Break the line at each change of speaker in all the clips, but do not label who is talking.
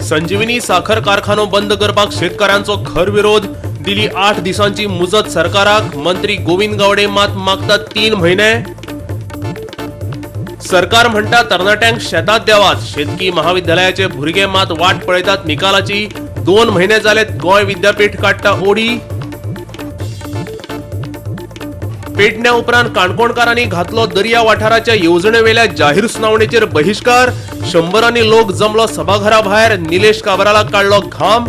संजीवनी साखर कारखानो बंद करपाक शेतकारांचो खर विरोध. दिली 8 दिसांची मुजत सरकाराक. मंत्री गोविंद गावडे मात मागतात 3 म्हयने. सरकार म्हणटा तरणाट्यांक शेतात देवात. शेतकी महाविद्यालयाचे भुरगे मात वाट पळयतात निकालाची. 2 म्हयने जाले गोंय विद्यापीठ काडटा ओडी. पेडण्या उपरांत काणकोणकारांनी घातलो दर्या वाठाराच्या येवजणेवेल्या जाहीर सुनावणेचेर बहिश्कार. शंबरांनी लोक जमलो सभाघरा भायर. निलेश काब्रालाक काडलो घाम.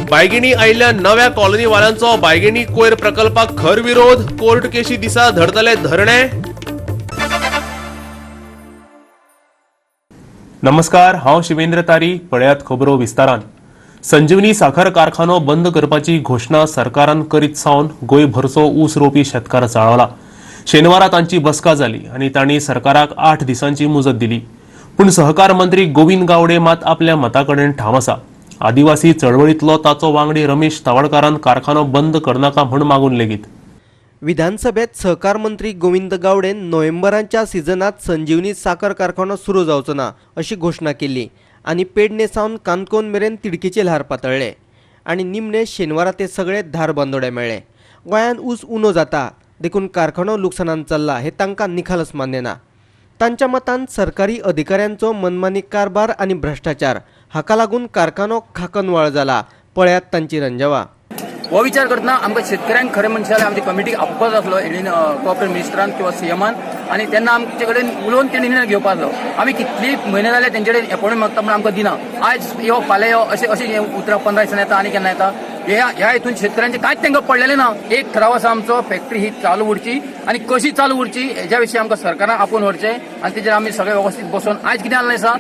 बायगिणी आयिल्ल्या नव्या कॉलनीवाल्यांचो बायगिणी कोयर प्रकल्पाक खर विरोध. कोर्ट केशी दिसा धरतले धरणे. नमस्कार, हांव शिवेंद्र तारी. पळयात खबरो विस्तारान. संजीवनी साखर कारखानो बंद करपाची घोशणा सरकारान करीत सावन गोंयभरचो ऊस रोवपी शेतकार चाळवला. शेनवारा तांची बसका जाली आनी तांणी सरकाराक 8 दिसांची मुजत दिली. पूण सहकार मंत्री गोविंद गावडे मात आपल्या मता कडेन ठाम आसा. आदिवासी चळवळींतलो ताचो वांगडी रमेश तवडकारान कारखानो बंद करनाका म्हूण मागून लेगीत
विधानसभेत सहकार मंत्री गोविंद गावडेन नोव्हेंबराच्या सिजनात संजीवनी साखर कारखानो सुरू जावचो ना अशी घोशणा केली आनी पेडणे सावन काणकोण मेरेन तिडकीचे ल्हार पातळ्ळे आनी निमणे शेनवारा ते सगळे धारबांदोडे मेळ्ळे. गोंयांत ऊस उणो जाता देखून कारखानो लुकसाणान चल्ला हे तांकां निखालस मान्य ना. तांच्या मतान सरकारी अधिकाऱ्यांचो मनमानी कारभार आनी भ्रश्टाचार हाका लागून कारखानो खाकनवाळ जाला. पळयात तांची रंजवा.
हो विचार करतना आमकां शेतकऱ्यांक खरें म्हणशे जाल्यार आमची कमिटी आपोवपाक आसलो हेणीन कॉपरेट मिनिस्टरान किंवा सीएमान, आनी तेन्ना आमचे कडेन उलोवन ते निर्णय घेवपाक आसलो. आमी कितली म्हयने जाले तेंचे कडेन एपॉयंटमेंट मागता पूण आमकां दिना. आयज यो फाल्यां यो अशें अशें हें उतरां 15 दिसांनी येता आनी केन्ना येता. ह्या हितून शेतकऱ्यांचे कांयच तांकां पडलेलें ना. एक ठराव आसा आमचो, फॅक्टरी ही चालू उरची आनी कशी चालू उरची हेज्या विशीं आमकां सरकारान आपोवन व्हरचें आनी तेजेर आमी सगळे वेवस्थीत बसून आयज कितें जाल्लें आसा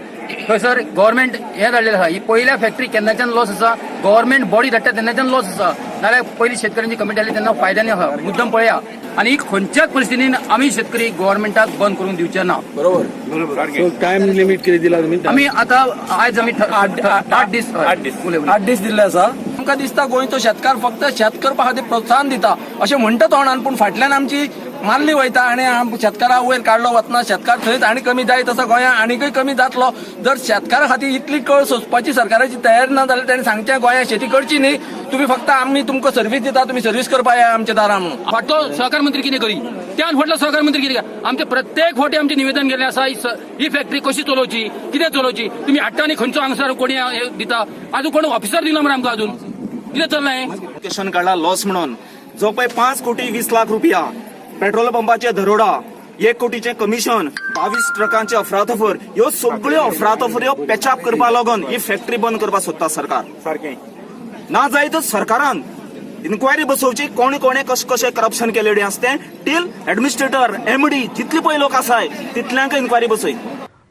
थंयसर गव्हर्मेंट हें धाडलेलें आसा. ही पयल्या फॅक्टरी केन्नाच्यान लॉस आसा, गव्हर्मेंट बॉडी धाडटा तेन्नाच्यान लॉस आसा. नाल्यार पयली शेतकऱ्यांची कमिटी आसली तेन्ना फायद्यानी आसा. मुद्दम पळया आनी खंयच्याच परिस्थितीन आमी शेतकरी गव्हर्मेंटाक बंद करूंक दिवचे ना.
बरोबर. टायम लिमिट कितें दिला तुमी?
आमी आतां आयज आमी 8 दीस
8 दीस दिल्ले आसा. आमकां दिसता गोंयचो शेतकार फक्त शेत करपा खातीर प्रोत्साहन दिता अशें म्हणटा तोंडान, पूण फाटल्यान आमची मारली वयता आनी शेतकारा वयर काडलो वतना शेतकार थंयच आनी कमी जायत आसा. गोंयांत आनीकय कमी जातलो. जर शेतकारा खातीर इतली कळ सोंसपाची सरकाराची तयारी ना जाल्यार ताणें सांगचें गोंयांत शेती करची न्ही, तुमी फक्त आमी तुमकां सर्वीस दिता, तुमी सर्वीस करपा या आमच्या दारा म्हणून.
फाटलो सहकार मंत्री कितें करी, त्यान फाटलो सहकार मंत्री कितें, आमचे प्रत्येक फावटी आमचें निवेदन गेल्लें आसा. ही फॅक्टरी कशी चलोवची, कितें चलोवची, तुमी हाडटा आनी खंयचो हांगसर कोणी दिता, अजून कोण ऑफिसर दिना मरे आमकां, अजून कितें चल्लां हें?
काडला लॉस म्हणून जो पळय 5 कोटी 20 लाख रुपया पेट्रोल पंपाचे दरोडा, 1 कोटीचे कमिशन, 22 ट्रकांचे अफरातफर, ह्यो सगळ्यो अफरातफर पॅचअप करपा लागून ही फॅक्टरी बंद करपाक सोदता सरकार. सारकें ना जायत सरकारान इन्क्वायरी बसोवची, कोणे कोणे कशें कशें करप्शन केलेलें आसा तें, टील एडमिनिस्ट्रेटर एमडी जितले पळय लोक आसाय तितल्यांक इन्क्वायरी बसय.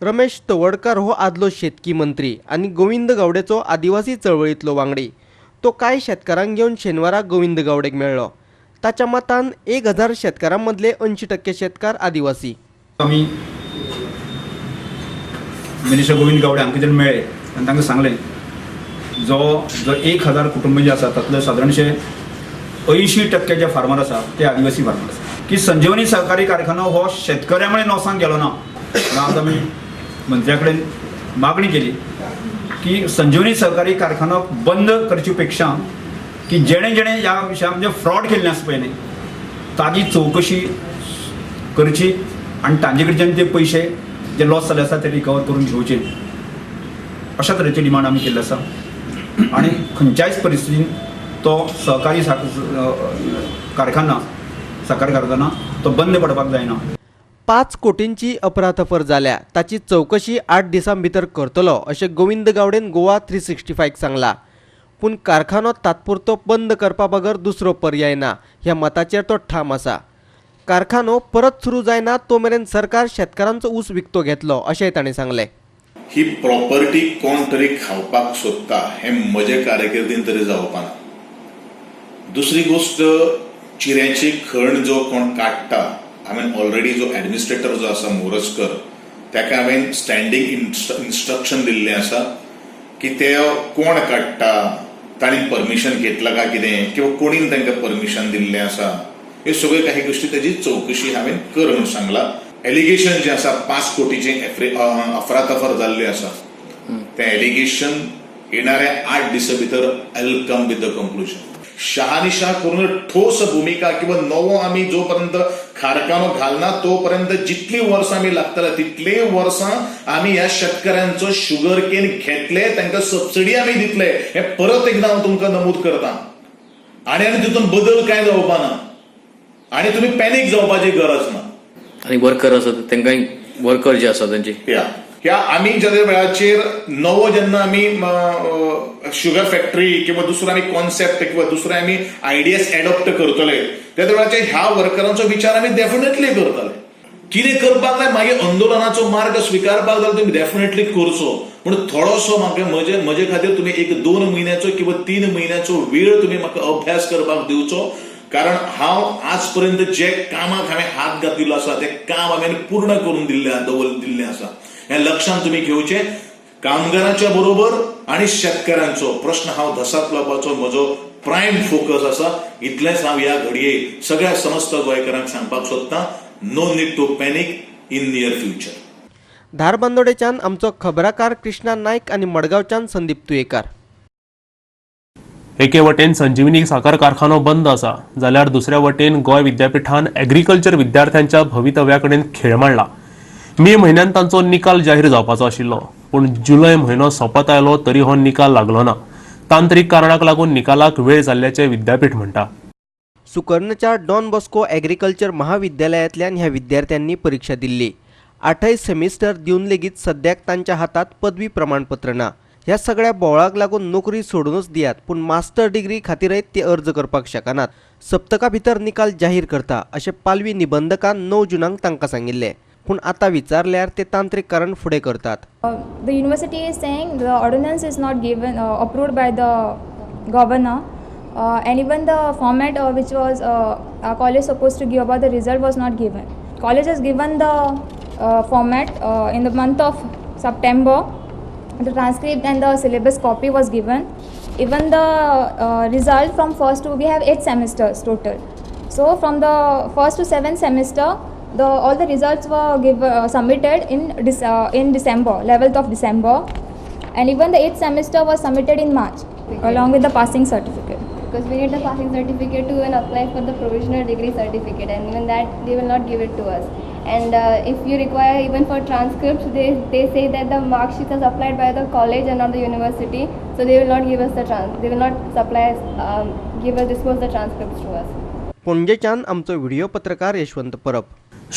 रमेश तवडकार हो आदलो शेतकी मंत्री आनी गोविंद गावडेचो आदिवासी चळवळींतलो वांगडी. तो कांय शेतकारांक घेवन शेनवारा गोविंद गावडेक मेळ्ळो. ताच्या मतान 1000 शेतकारां मदले 80% शेतकार आदिवासी.
आमी मिनिस्टर गोविंद गावडे हांकां जेन्ना मेळ्ळे आनी तांकां सांगलें जो जो 1000 कुटुंब जे आसा तातले सादारणशे 80% जे फार्मर आसा ते आदिवासी फार्मर आसा. की संजीवनी सहकारी कारखानो हो शेतकऱ्या मुळे लॉसान गेलो ना. आज आमी मंत्र्या कडेन मागणी केली की संजीवनी सहकारी कारखानो बंद करचे पेक्षा की जेणे जेणे ह्या विशया म्हणजे फ्रॉड केल्ले आसा पळय न्ही ताजी चवकशी करची आनी तांचे कडच्यान ते पयशे जे लॉस जाल्ले आसा ते रिकवर करून घेवचे, अशा तरेची डिमांड आमी केल्ली आसा. आनी खंयच्याच परिस्थितीन तो सहकारी कारखाना साखर कारखाना तो बंद पडपाक जायना.
5 कोटींची अपरातफर जाल्या ताची चवकशी 8 दिसां भितर करतलो अशें गोविंद गावडेन गोवा 365 सांगला. पूण कारखानो तात्पुरतो बंद करपा बगर दुसरो पर्याय ना ह्या मताचेर तो ठाम आसा. कारखानो परत सुरू जायना तो मेरेन सरकार शेतकारांचो ऊस विकतो घेतलो अशेंय ताणें सांगलें.
ही प्रॉपर्टी कोण तरी खावपाक सोदता हें म्हजे कारकिर्दीन तरी जावपा ना. दुसरी गोश्ट, चिऱ्याची खण जो कोण काडटा, हांवें ऑलरेडी जो एडमिनिस्ट्रेटर जो आसा मोरजकर ताका हांवें स्टँडींग इन्स्ट्रक्शन दिल्लें आसा की ते कोण काडटा, तांणी परमिशन घेतलां काय कितें किंवा कोणीन तांकां परमिशन दिल्लें आसा, ह्यो सगळ्यो काही गोश्टी ताजी चवकशी हांवें कर म्हणून सांगला. एलिगेशन जे आसा 5 कोटीचे अफरातफर जाल्ले आसा. तें एलिगेशन येणाऱ्या 8 दिसां भितर I will come with the conclusion. शहानिशा करून ठोस भुमिका किंवा नवो आमी जोपर्यंत कारखानो घालना तोपर्यंत जितली वर्सां आमी लागतले तितली वर्सां आमी ह्या शेतकऱ्यांचो शुगर केन घेतले, तांकां सबसिडी आमी दितले, हे परत एकदा हांव तुमकां नमूद करता. आनी आनी तितून बदल कांय जावपा ना आनी तुमी पॅनीक जावपाची गरज ना.
आनी वर्कर आसात तांकांय, वर्कर जे आसा तांचे
या ह्या आमी ज्या वेळाचेर नवो जेन्ना आमी शुगर फॅक्टरी किंवा दुसरो आमी कॉन्सेप्ट किंवा दुसरो आमी आयडियाज एडॉप्ट करतले, त्या वेळाचेर ह्या वर्करांचो विचार आमी डेफिनेटली करतले. कितें करपाक जाय मागीर आंदोलनाचो मार्ग स्विकारपाक जाल्यार तुमी डेफिनेटली करचो, पूण थोडोसो म्हाका म्हजे खातीर तुमी 1-2 म्हयन्याचो किंवा 3 म्हयन्याचो वेळ तुमी म्हाका अभ्यास करपाक दिवचो, कारण हांव आज पर्यंत जे कामाक हांवें हात घातिल्लो आसा तें काम हांवें पूर्ण करून दिल्लें दवर दिल्लें आसा. हें लक्षांत तुमी घेवचें. कामगारांच्या बरोबर आनी शेतकऱ्यांचो प्रश्न हांव धसाक लावपाचो म्हजो प्रायम फोकस आसा. इतलेंच हांव ह्या घडये सगळ्या समस्त गोंयकारांक सांगपाक सोदतां. No need to panic in near future.
धारबांदोडेच्यान आमचो खबराकार कृष्णा नायक आनी मडगांवच्यान संदीप तुयेकार.
एके वटेन संजीवनी साखर कारखानो बंद आसा, जाल्यार दुसऱ्या वटेन गोंय विद्यापिठान एग्रीकल्चर विद्यार्थ्यांच्या भवितव्या कडेन खेळ मांडला. मे म्हयन्यान तांचो निकाल जाहीर जावपाचो आशिल्लो, पूण जुलय म्हयनो सोंपत आयलो तरी हो निकाल लागलो ना. तांत्रीक कारणाक लागून निकालाक वेळ जाल्ल्याचें विद्यापीठ म्हणटा.
सुकर्णच्या डॉन बॉस्को एग्रीकल्चर महाविद्यालयांतल्यान ह्या विद्यार्थ्यांनी परिक्षा दिल्ली. 8 सेमिस्टर दिवन लेगीत सद्याक तांच्या हातात पदवी प्रमाणपत्र ना. ह्या सगळ्या बोवाळाक लागून नोकरी सोडूनच दियात, पूण मास्टर डिग्री खातीरय ते अर्ज करपाक शकनात. सप्तका भितर निकाल जाहीर करता अशें पालवी निबंधकान 9 जुनाक तांकां सांगिल्लें, पूण आतां विचारल्यार ते तांत्रीक कारण फुडें करतात.
The university is saying the ordinance is not given approved by the governor, and even the format which was our college supposed to give about the result was not given. College has given the format in the month of September. The transcript and the syllabus copy was given. Even the result from first to, we have 8 semesters total. So from the first to seventh semester, the all the results were submitted in December, 11th of December, and even the eighth semester was submitted in March, along with the passing certificate.
Because we need the passing certificate to even apply for the provisional degree certificate, and even that they will not give it to us. And if you require even for transcripts, they say that the mark sheets are supplied by the college and not the university, so they will not give us the trans they will not supply us, give us dispose the transcripts to us.
पणजेच्यान आमचो video पत्रकार यशवंत परब.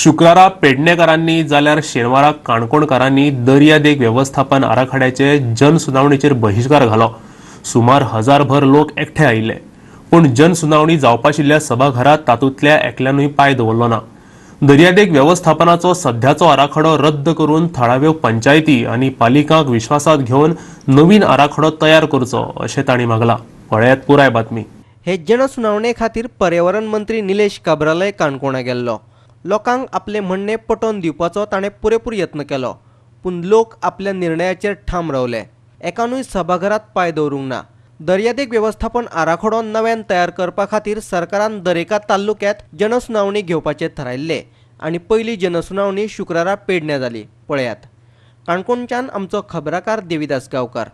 शुक्रारा पेडणेकारांनी जाल्यार शेनवारा काणकोणकारांनी दर्यादेग वेवस्थापन आराखड्याचे जनसुनावणीचेर बहिश्कार घालो. सुमार हजारभर लोक एकठांय आयिल्ले, पूण जनसुनावणी जावपाशिल्ल्या सभाघरात तातूंतल्या एकल्यानूय पांय दवरलो ना. दर्यादेग वेवस्थापनाचो सध्याचो आराखडो रद्द करून थळाव्यो पंचायती आनी पालिकांक विश्वासात घेवन नवीन आराखडो तयार करचो अशें तांणी मागलां. पळयात पुराय बातमी.
हे जनसुनावणे खातीर पर्यावरण मंत्री निलेश काब्रालय काणकोणा गेल्लो. लोकांक आपलें म्हणणें पटोवन दिवपाचो ताणें पुरेपूर यत्न केलो, पूण लोक आपल्या निर्णयाचेर ठाम रावले. एकानूय सभाघरात पांय दवरूंक ना. दर्यादेग वेवस्थापन आराखडो नव्यान तयार करपा खातीर सरकारान दरेका तालुक्यात जनसुनावणी घेवपाचें थारायल्लें आनी पयली जनसुनावणी शुक्रारा पेडण्यां जाली. पळयात काणकोणच्यान आमचो खबराकार देविदास गांवकार.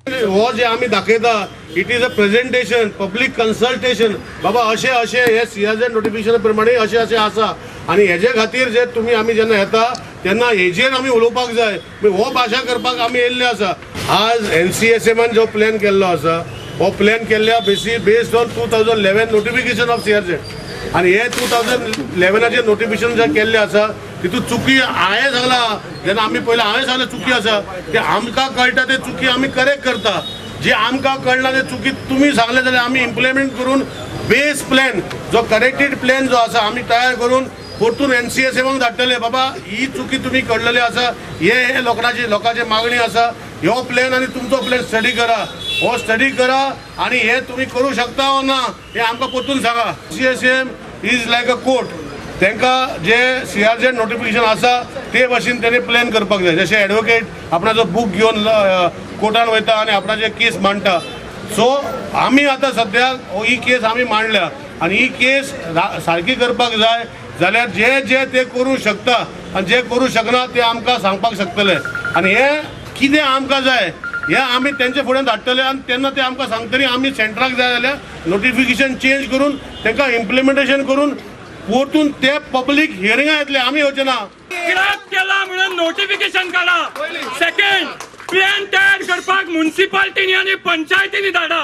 हो जे आमी दाखयता, it is a presentation, public consultation. बाबा, अशें अशें हे सीआरझेड नोटिफिकेशना प्रमाणे अशें अशें आसा आनी हेजे खातीर जे तुमी आमी जेन्ना येता तेन्ना हेजेर आमी उलोवपाक जाय. हो भाशा करपाक आमी येयल्ले आसा. आज एनसीएसएमान जो प्लॅन केल्लो आसा, हो प्लॅन केल्ल्या बेसी based on 2011 notification of CRZ. आनी हे 2011आचें नोटिफिकेशन जे केल्लें आसा, तितून चुकी हांवें सांगला जेन्ना आमी पयलें, हांवें सांगलें चुकी आसा ते आमकां कळटा, ते चुकी आमी करेक्ट करता. जे आमकां कळना ते चुकी तुमी सांगले जाल्यार आमी इम्प्लिमेंट करून बेस प्लॅन जो करेक्टेड प्लॅन जो आसा आमी तयार करून परतून एनसीएसएमाक धाडटले. बाबा, ही चुकी तुमी काडलेली आसा, हे हे लोकांची मागणी आसा, ह्यो प्लॅन आनी तुमचो प्लॅन स्टडी करा, हो स्टडी करा आनी हे तुमी करूं शकता वो ना हे आमकां परतून सांगा. CSM is like a court. तांकां जे सीआरझेड नोटिफिकेशन आसा ते भाशेन तेणी प्लॅन करपाक जाय. जशें एडवोकेट आपणाचो बूक घेवन कोर्टान वयता आनी आपणाचे केस मांडटा. सो आमी आतां सद्याक ही केस आमी मांडल्या आनी ही केस सारकी करपाक जाय जाल्यार जे जे ते करूं शकता आनी जे करूं शकना ते आमकां सांगपाक शकतले. आनी हे कितें आमकां जाय हें आमी तेंचे फुडें धाडटले आनी तेन्ना ते आमकां सांगतली आमी सेंट्राक जाय जाल्यार नोटिफिकेशन चेंज करून तांकां इम्प्लिमेंटेशन करून परतून ते पब्लीक हियरिंगा येतले, आमी येवचे ना.
क्रॅप केला म्हणून नोटिफिकेशन काडा. सेकंड, प्लॅन तयार करपाक मुन्सिपालिटीनी आनी पंचायतीनी धाडा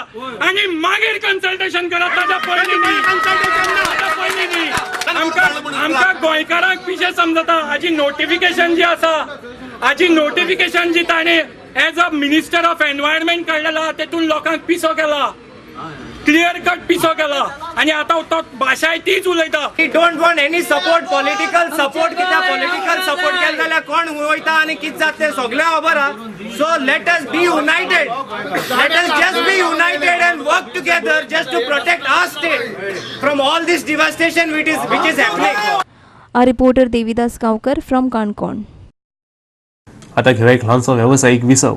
आनी मागीर कन्सल्टेशन करा. ताच्या पयलीं न्ही. आमकां गोंयकारांक पिशे समजता. हाजी नोटिफिकेशन जी आसा, हाजी नोटिफिकेशन जी ताणें as a minister of environment काडलेला तेतून लोकांक पिसो केला, क्लियर कट पिसो केला आनी आतां तो भाशाय तीच उलयता.
We don't want any support, political support. कित्याक पॉलिटिकल सपोर्ट केले जाल्यार कोण वयता आनी कितें जाता तें सगळें खबर आहा. So let us be united, let us just be united and work together just to protect our state from all this devastation which is happening.
Our reporter Devidas Gaonkar from Canacona.
आता घेऊया एक ल्हानसो वेवसायीक विसव.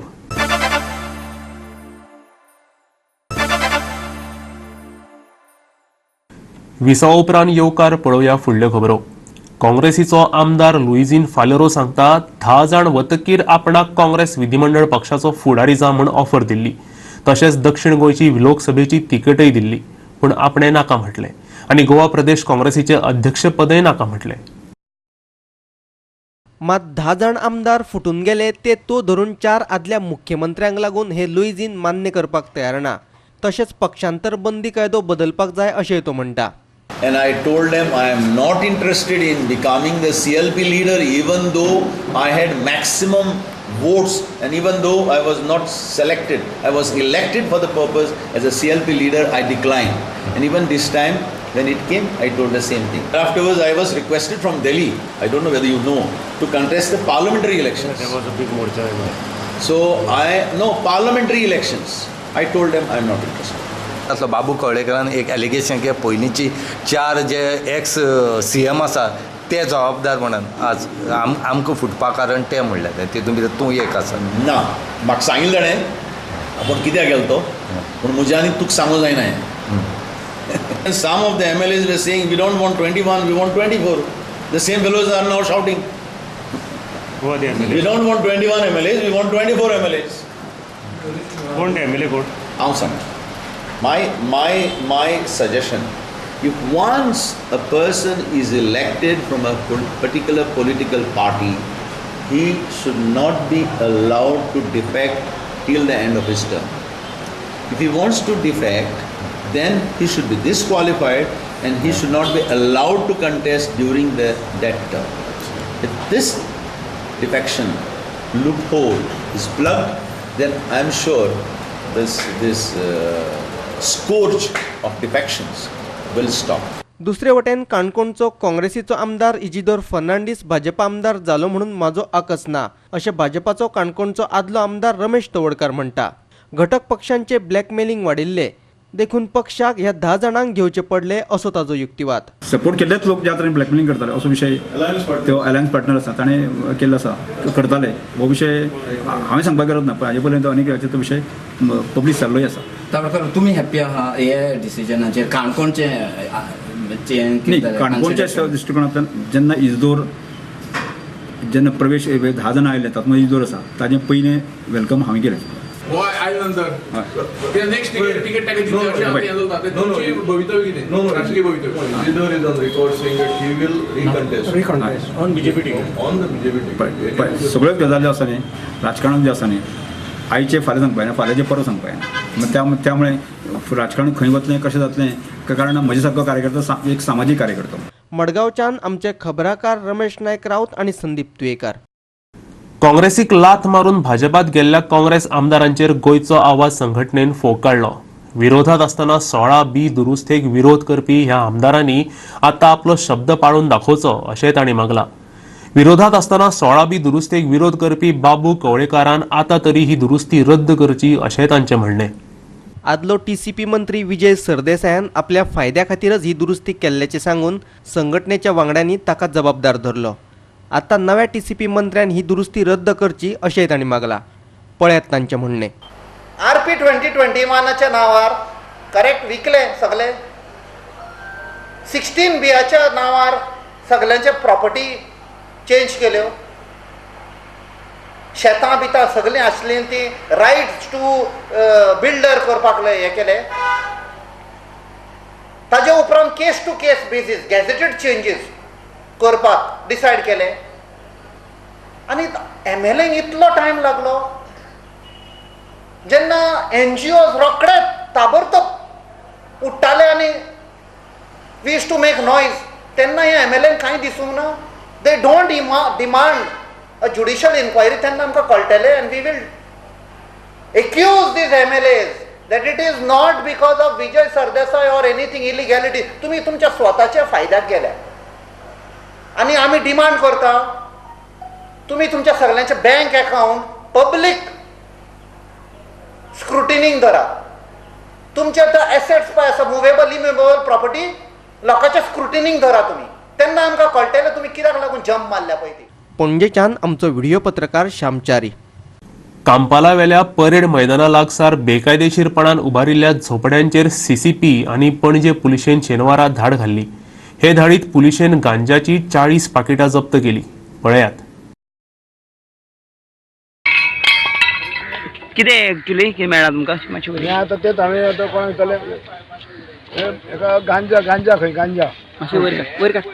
विसवा उपरांत येवकार पळोवया फुडल्यो खबरो. काँग्रेसीचो आमदार लुईझीन फालेरो सांगता 10 जाण वतकीर आपणाक काँग्रेस विधिमंडळ पक्षाचो फुडारी जा म्हूण ऑफर दिल्ली, तशेंच दक्षिण गोंयची लोकसभेची तिकेटय दिल्ली, पूण आपणें नाका म्हटलें आनी गोवा प्रदेश काँग्रेसीचें अध्यक्षपदय नाका म्हटलें.
मात 10 जाण आमदार फुटून गेले ते तो धरून 4 आदल्या मुख्यमंत्र्यांक लागून हे लुईझीन मान्य करपाक तयार ना. तशेंच पक्षांतर बंदी कायदो बदलपाक जाय अशें तो म्हणटा.
And I told them I am not interested in becoming the CLP leader, even though I had maximum votes and even though I was not selected. I was elected for the purpose as a CLP leader, I declined. And even this time when it came, I told the same thing. Afterwards, I was requested from Delhi, I don't know whether you know, to contest the parliamentary elections.
There was a big morcha.
So parliamentary elections. I told them I am not interested.
आसलो बाबू कवळेकरान एक allegation की पयलींची 4 जे ex CM आसा ते जबाबदार म्हणून आज आमकां फुटपा कारण ते म्हणलें तितून भितर तूं एक आसा.
ना म्हाका सांगिल्लें ताणें आपूण कित्याक गेलो तो, पूण म्हज्या आनी तुका सांगूंक जायना हें. Some of the MLAs were saying we don't want 21, we want 24. The same fellows are now shouting.
Who are the MLAs?
We don't want 21 MLAs, we want 24 MLAs.
कोण MLA कोण?
हांव सांगता. My suggestion, if once a person is elected from a particular political party, he should not be allowed to defect till the end of his term. If he wants to defect, then he should be disqualified and he should not be allowed to contest during that term. If this defection loophole is plugged, then I am sure this scourge of defections will stop.
दुसरे वटेन काणकोणचो काँग्रेसीचो आमदार इजिदोर फर्नांडीस भाजपा आमदार जालो म्हणून म्हाजो आकस ना अशें भाजपाचो काणकोणचो आदलो आमदार रमेश तवडकार म्हणटा. घटक पक्षांचे ब्लॅकमेलिंग वाडिल्ले देखून पक्षाक ह्या 10 जाणांक घेवचे पडले असो ताजो युक्तिवाद.
सपोर्ट केल्लेच लोक ज्या तरेन ब्लॅकमेलिंग करताले असो विशय त्यो अलायन्स पार्टनर आसा ताणें केल्लो आसा करताले. हो विशय हांवें सांगपाक गरज ना, पण हाजे पर्यंत अनेक तो विशय पब्लीश जाल्लोय आसा.
तुमी हॅप्पी आहा हे डिसिजनाचेर? काणकोणचे
न्ही, काणकोणच्या दृश्टिकोनांतल्यान जेन्ना इजदोर जेन्ना प्रवेश 10 जाणां आयले तातूंत इजदोर आसा ताजें पयलें welcome हांवें केलें. सगळ्योच गजाली आसा न्ही राजकारणांत जें आसा न्ही आयचें फाल्यां सांगपा येना, फाल्यांचें परत सांगपा येना. त्यामुळे राजकारण खंय वतलें कशें जातलें, कारण म्हजे सारको कार्यकर्तो एक सामाजीक कार्यकर्तो.
मडगांवच्यान आमचे खबराकार रमेश नायक राऊत आनी संदीप तुयेकार.
काँग्रेसीक लाथ मारून भाजपात गेल्ल्या काँग्रेस आमदारांचेर गोंयचो आवाज संघटनेन फोग काडलो. विरोधात आसतना 16B दुरुस्तेक विरोध करपी ह्या आमदारांनी आतां आपलो शब्द पाळून दाखोवचो अशें तांणी मागलां. विरोधात आसतना 16B दुरुस्तेक विरोध करपी बाबू कवळेकारान आतां तरी ही दुरुस्ती रद्द करची अशें तांचें म्हणणें.
आदलो TCP मंत्री विजय सरदेसायान आपल्या फायद्या खातीरच ही दुरुस्ती केल्ल्याचें सांगून संघटनेच्या वांगड्यांनी ताका जबाबदार धरलो. आतां नव्या TCP मंत्र्यान ही दुरुस्ती रद्द करची अशेंय तांणी मागलां. पळयात तांचें म्हणणें.
RP 2021 नांवार करेक्ट विकले सगळे, 16Bच्या नांवार सगळ्यांचे प्रॉपर्टी चेंज केल्यो, शेतां बितां सगळीं आसलीं ती रायट्स टू बिल्डर करपाक हें केलें. ताजे उपरांत case to case basis gazetted changes करपाक डिसायड केलें आनी एम एल एंक इतलो टायम लागलो. जेन्ना एन जी ओज रोखडे ताबडतोब उठ्ठाले आनी we used to make noise तेन्ना हे एम एल एन कांय दिसूंक ना. They don't demand a judicial inquiry. तेन्ना आमकां कळटलें and we will accuse these M L As that it is not because of Vijay Sardesai or anything illegality. तुमी तुमच्या स्वताच्या फायद्याक गेल्या आनी आमी डिमांड करता तुमी तुमच्या सगळ्यांचे बँक अकावंट पब्लीक स्क्रुटिनींग धरा. तुमचे आतां एसेट्स पळय आसा मुवेबल इमुवेबल प्रॉपर्टी लोकांचे स्क्रुटिनींग धरा तुमी, तेन्ना आमकां कळटलें तुमी कित्याक लागून जंप मारल्या पळय ती.
पणजेच्यान आमचो व्हिडिओ पत्रकार श्यामचारी.
कांपालावेल्या परेड मैदाना लागसार बेकायदेशीरपणान उबारिल्ल्या झोपड्यांचेर सीसीपी आनी पणजे पुलिशेन शेनवारा धाड घाल्ली. हे धाडीत पुलिशेन गांजाची 40 पाकिटां जप्त केली. पळयात
कितें एक्चुअली कितें मेळ्ळा तुमकां मातशें.
आतां तेच हांवें आतां कोणाक विचारलें एका गांजा गांजा खंय गांजा
मातशें वयर वयर काड.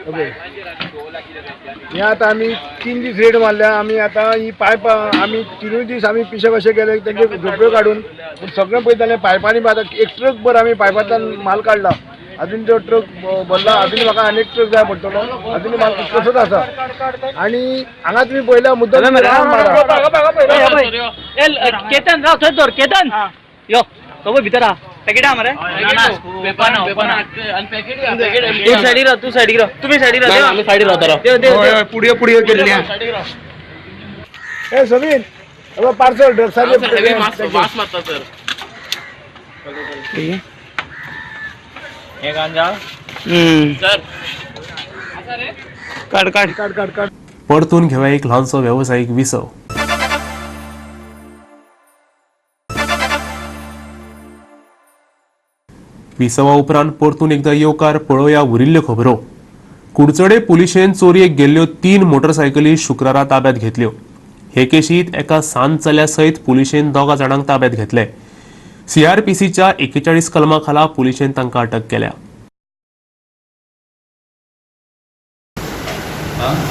हें आतां आमी 3 दीस रेड मारल्या. आमी आतां ही पायपां आमी 3 दीस आमी पिशे कशे गेले तेंचे झोपड्यो काडून, पूण सगळें पळयतालें पायपांनी. आतां एक ट्रक भर आमी पायपांतल्यान माल काडला, अजून तो ट्रक भरला, अजून म्हाका आनी एक ट्रक जाय पडटलो, अजून माल तसोच आसा. आनी हांगा तुमी पळयल्या मुद्दम
केतन राव थंय दवर. केतन यो तो भितर आहा पॅकेट मरे. तूं सायडीक राव, तूं सायडीक राव, तुमी सायडीक राव, आमी सायडीक रावता.
पुडयो पुडयो केल्ली. ए समीर पार्सल ड्रग्साचे
वास मारता सर. हे गांजा सर
काड काड काड काड काड.
परतून घेवया एक ल्हानसो वेवसायीक विसव. विसवा उपरांत परतून एकदा येवकार. पळोवया उरिल्ल्यो खबरो. कुडचडे पुलिशेन चोरयेक गेल्ल्यो 3 मोटरसायकली शुक्रारा ताब्यात घेतल्यो. हे केशीत एका सान चल्या सयत पुलिशेन 2 जाणांक ताब्यात घेतले. सीआरपीसीच्या 41 कलमा खाला पुलिशेन तांकां अटक केल्या.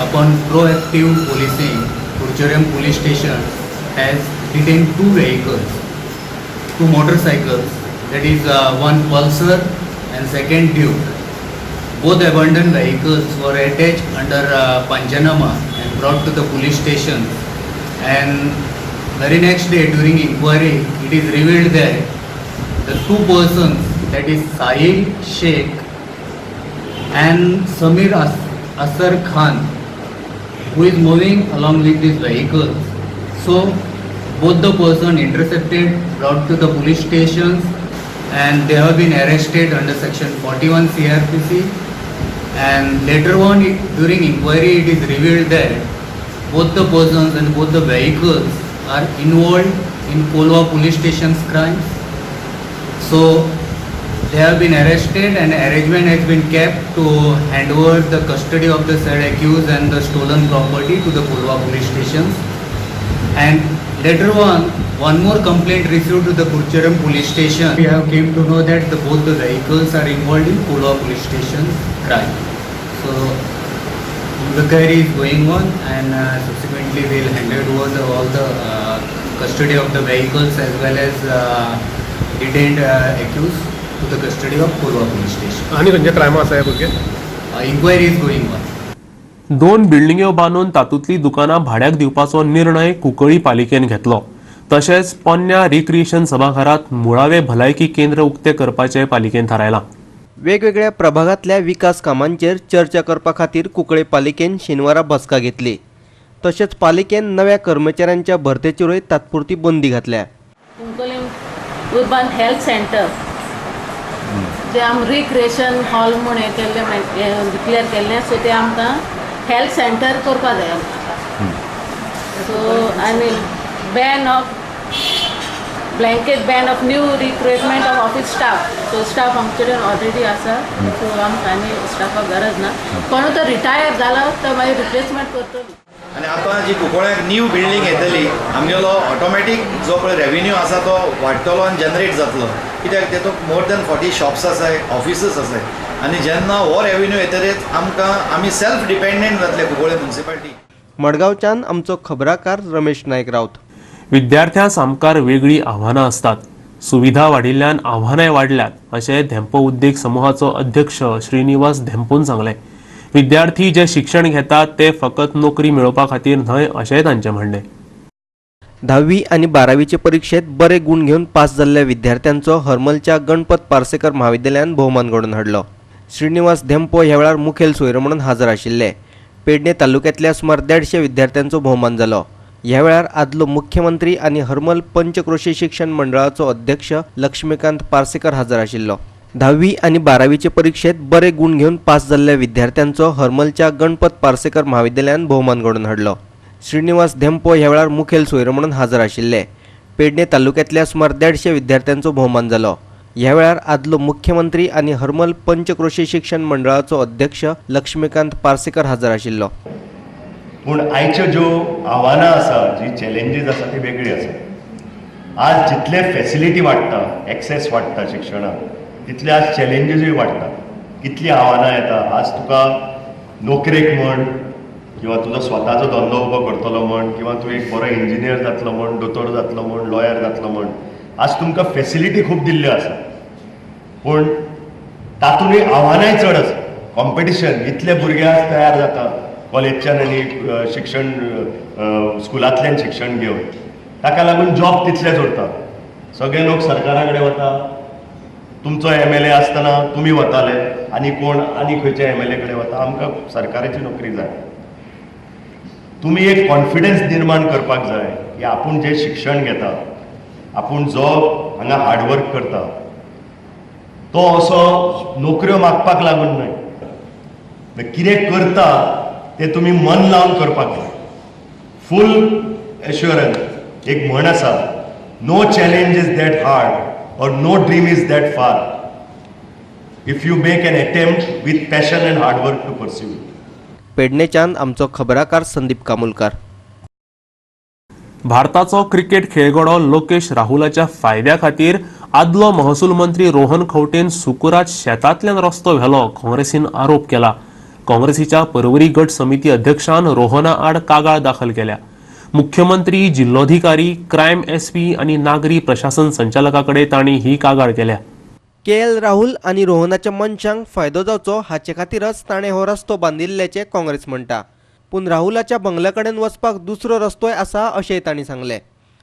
Upon proactive policing, Curchorem police station has detained 2 vehicles, 2 motorcycles, that is one Pulsar and second Duke. Both abandoned vehicles were attached under Panchanama and brought to the police station. And very next day during inquiry, it is revealed that the 2 persons, that is Sahil Sheikh and Samir Asar Khan, who is moving along with these vehicles. So both the person intercepted, brought to the police stations, and they have been arrested under section 41 CRPC. And later on during inquiry, it is revealed that both the persons and both the vehicles are involved in Kolwa police station's crimes. So they have been arrested and arrangement has been kept to hand over the custody of the said accused and the stolen property to the Kolwa police stations. And later on, one more complaint received to the Curchorem police station. We have came to know that both the vehicles are involved in Kolwa police station's crime. So inquiry is going on, and subsequently we will hand over all the custody of the vehicles as well as detained accused to the custody of Kolwa police station.
आनी खंयचे crime आसा हे भुरगे?
Inquiry is going on.
2 बिल्डिंग्यो बांदून तातूंतली दुकानां भाड्याक दिवपाचो निर्णय कुंकळी पालिकेन घेतलो. तशेंच पोन्न्या रिक्रिएशन सभाघरात मुळावे भलायकी केंद्र उक्ते करपाचें पालिकेन थारायलां.
वेगवेगळ्या प्रभागांतल्या विकास कामांचेर चर्चा करपा खातीर कुंकळे पालिकेन शेनवारा बसका घेतली. तशेंच पालिकेन नव्या कर्मचाऱ्यांच्या भरतेचेरूय तात्पुरती बंदी घातल्या.
कुंकळी अर्बन हेल्थ सेंटर जे आम रिक्रिएशन हॉल म्हूण हें केल्लें, डिक्लेअर केल्लें, सो ते आमकां हेल्थ सेंटर करपा जाय आमकां. सो आनी ban of blanket ban of new recruitment of office staff. So staff आमचे कडेन ऑलरेडी आसा, सो आमकां आनी स्टाफाक गरज ना. कोणू तर रिटायर जाला तर मागीर रिप्लेसमेंट करतली.
आनी आतां जी कुंकळ्याक न्यू बिल्डींग येतली आमगेलो ऑटोमॅटीक जो पळय रेवेन्यू आसा तो वाडटलो आनी जनरेट जातलो, कित्याक तेतूंत मोर दॅन 40 शॉप्स आसाय, ऑफिसीस आसाय आनी जेन्ना हो रेवेन्यू येतरीच आमकां आमी सेल्फ डिपेंडंट जातले कुंकळ्ळे म्युनिसिपालिटी.
मडगांवच्यान आमचो खबराकार रमेश नायक राऊत.
विद्यार्थ्यां सामकार वेगळीं आव्हानां आसतात, सुविधा वाडिल्ल्यान आव्हानांय वाडल्यात अशें धेंपो उद्देग समुहाचो अध्यक्ष श्रीनिवास धेंपोन सांगलें. विद्यार्थी जे शिक्षण घेतात ते फकत नोकरी मेळोवपा खातीर न्हय अशेंय तांचें म्हणणें.
10वी आनी 12वीचे परिक्षेत बरे गूण घेवन पास जाल्ल्या विद्यार्थ्यांचो हरमलच्या गणपत पार्सेकर म्हाविद्यालयान भोवमान घडोवन हाडलो. श्रीनिवास धेंपो ह्या वेळार मुखेल सोयरो म्हणून हजर आशिल्ले. पेडणे तालुक्यांतल्या सुमार 150 विद्यार्थ्यांचो भोवमान जालो. ह्या वेळार आदलो मुख्यमंत्री आनी हरमल पंचक्रोशी शिक्षण मंडळाचो अध्यक्ष लक्ष्मीकांत पार्सेकर हजर आशिल्लो. 10वी आनी 12वीचे परिक्षेत बरे गूण घेवन पास जाल्ल्या विद्यार्थ्यांचो हरमलच्या गणपत पार्सेकर म्हाविद्यालयान भोवमान घडोवन हाडलो. श्रीनिवास धेंपो ह्या वेळार मुखेल सोयरो म्हणून हजर आशिल्ले. पेडणे तालुक्यांतल्या सुमार 150 विद्यार्थ्यांचो भोवमान जालो. ह्या वेळार आदलो मुख्यमंत्री आनी हरमल पंचक्रोशी शिक्षण मंडळाचो अध्यक्ष लक्ष्मीकांत पार्सेकर हजर आशिल्लो.
पूण आयच्यो ज्यो आव्हानां आसा, जी चॅलेंजीस आसा ती वेगळी आसा. आज जितले फॅसिलिटी वाडटा, एक्सेस वाडटा शिक्षणाक, तितले आज चॅलेंजीसूय वाडटा, कितलीं आव्हानां येता. आज तुका नोकरेक म्हण किंवा तुजो स्वताचो धंदो उबो करतलो म्हण किंवा तूं एक बरो इंजिनियर जातलो म्हण, दोतोर जातलो म्हण, लॉयर जातलो म्हण, आज तुमकां फॅसिलिटी खूब दिल्ल्यो आसा, पूण तातूंतय आव्हानांय चड आसा. कॉम्पिटिशन, इतले भुरगे आज तयार जाता कॉलेजच्यान आनी शिक्षण स्कुलांतल्यान शिक्षण घेवन, ताका लागून जॉब तितलेच उरता. सगळे लोक सरकारा कडेन वता. तुमचो MLA आसतना तुमी वताले आनी कोण आनी खंयच्या MLA कडेन वता. आमकां सरकाराची नोकरी जाय. तुमी एक कॉन्फिडन्स निर्माण करपाक जाय की आपूण जें शिक्षण घेता, आपूण जो हांगा हार्डवर्क करता तो असो नोकऱ्यो मागपाक लागून न्हय, कितें करता ते तुमी मन लावन करपाक जाय. फूल एश्युरन्स. एक म्हण आसा, no challenge is that hard or no dream is that far if you make an attempt with passion and hard work to pursue it.
पेडणेच्यान आमचो खबराकार संदीप कामुलकार.
भारताचो क्रिकेट खेळगडो लोकेश राहुलाच्या फायद्या खातीर आदलो महसूल मंत्री रोहन खंवटेन सुकुरात शेतांतल्यान रस्तो व्हेलो काँग्रेसीन आरोप केला. काँग्रेसीच्या पर्वरी गट समिती अध्यक्षान रोहना आड कागाळ दाखल केल्या. मुख्यमंत्री, जिल्लोधिकारी, क्रायम SP आनी नागरी प्रशासन संचालका कडेन तांणी ही कागाळ केल्या.
के.एल. राहुल आनी रोहनाच्या मनशांक फायदो जावचो हाचे खातीरच ताणें हो रस्तो बांदिल्ल्याचें काँग्रेस म्हणटा. पूण राहुलाच्या बंगल्या कडेन वचपाक दुसरो रस्तोय आसा अशेंय तांणी सांगलें.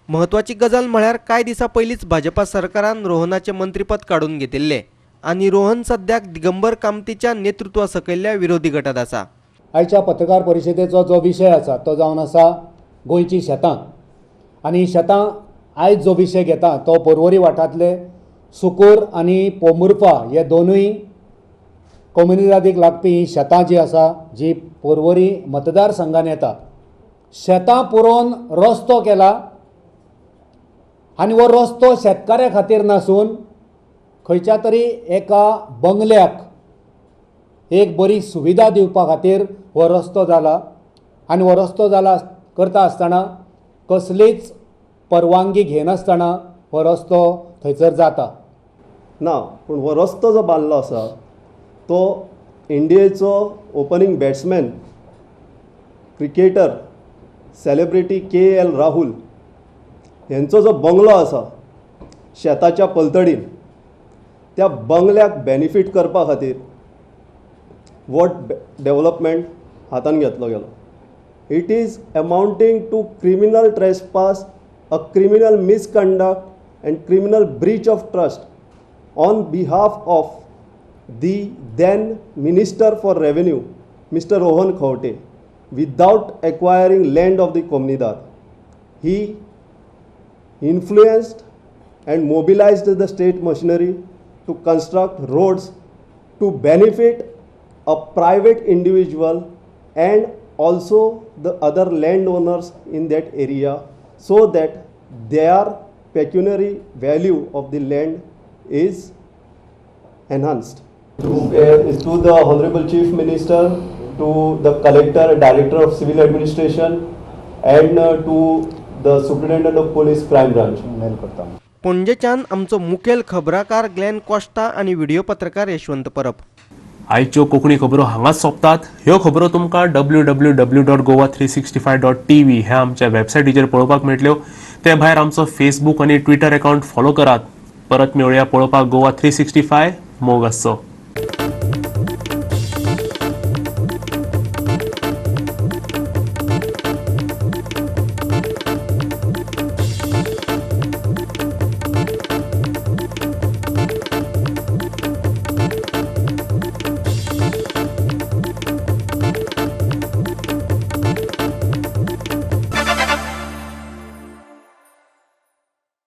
म्हत्वाची गजाल म्हळ्यार कांय दिसां पयलींच भाजपा सरकारान रोहनाचें मंत्रीपद काडून घेतिल्लें आनी रोहन सद्याक दिगंबर कामतीच्या नेतृत्वा सकयल्ल्या विरोधी गटांत आसा.
आयच्या पत्रकार परिशदेचो जो विशय आसा तो जावन आसा गोंयची शेतां, आनी शेतां आयज जो विशय घेता तो पर्वरी वाठारांतले सुकूर आनी पोमुर्फा हे दोनूय कोमुनिदादीक लागपी ही शेतां जी आसा जी पर्वरी मतदारसंघान येता. शेतां पुरोवन रस्तो केला आनी हो रस्तो शेतकाऱ्या खातीर नासून खंयच्या तरी एका बंगल्याक एक बरी सुविधा दिवपा खातीर हो रस्तो जाला आनी हो रस्तो जाला करता आसतना कसलीच परवानगी घेनासतना हो रस्तो थंयसर जाता
ना. पूण हो रस्तो जो बांदलो आसा तो इंडियेचो opening batsman cricketer celebrity K L Rahul हेंचो जो बंगलो आसा शेताच्या पलतडीन, त्या बंगल्याक बेनिफीट करपा खातीर what development हातान घेतलो गेलो. It is amounting to criminal trespass, a criminal misconduct and criminal breach of trust on behalf of the then Minister for Revenue, Mr. Rohan Khaute, without acquiring land of the Comunidad. He influenced and mobilized the state machinery to construct roads to benefit a private individual and also the other landowners in that area, so that their pecuniary value of the land is enhanced. To the Honorable Chief Minister, to the collector, director of civil administration and to the superintendent of police, crime branch.
Mail करता.
पणजेच्यान आमचो मुखेल खबराकार Glenn कोश्ता आनी video पत्रकार यशवंत परब.
आयच्यो कोंकणी खबरो हांगाच सोंपतात. ह्यो खबरो तुमकां www.goa365.tv ह्या आमच्या वेबसायटीचेर पळोवपाक मेळटल्यो. ते भायर आमचो फेसबूक आनी ट्विटर अकाउंट फॉलो करात. परत मेळुया पळोवपाक गोवा 365. मोग आसचो.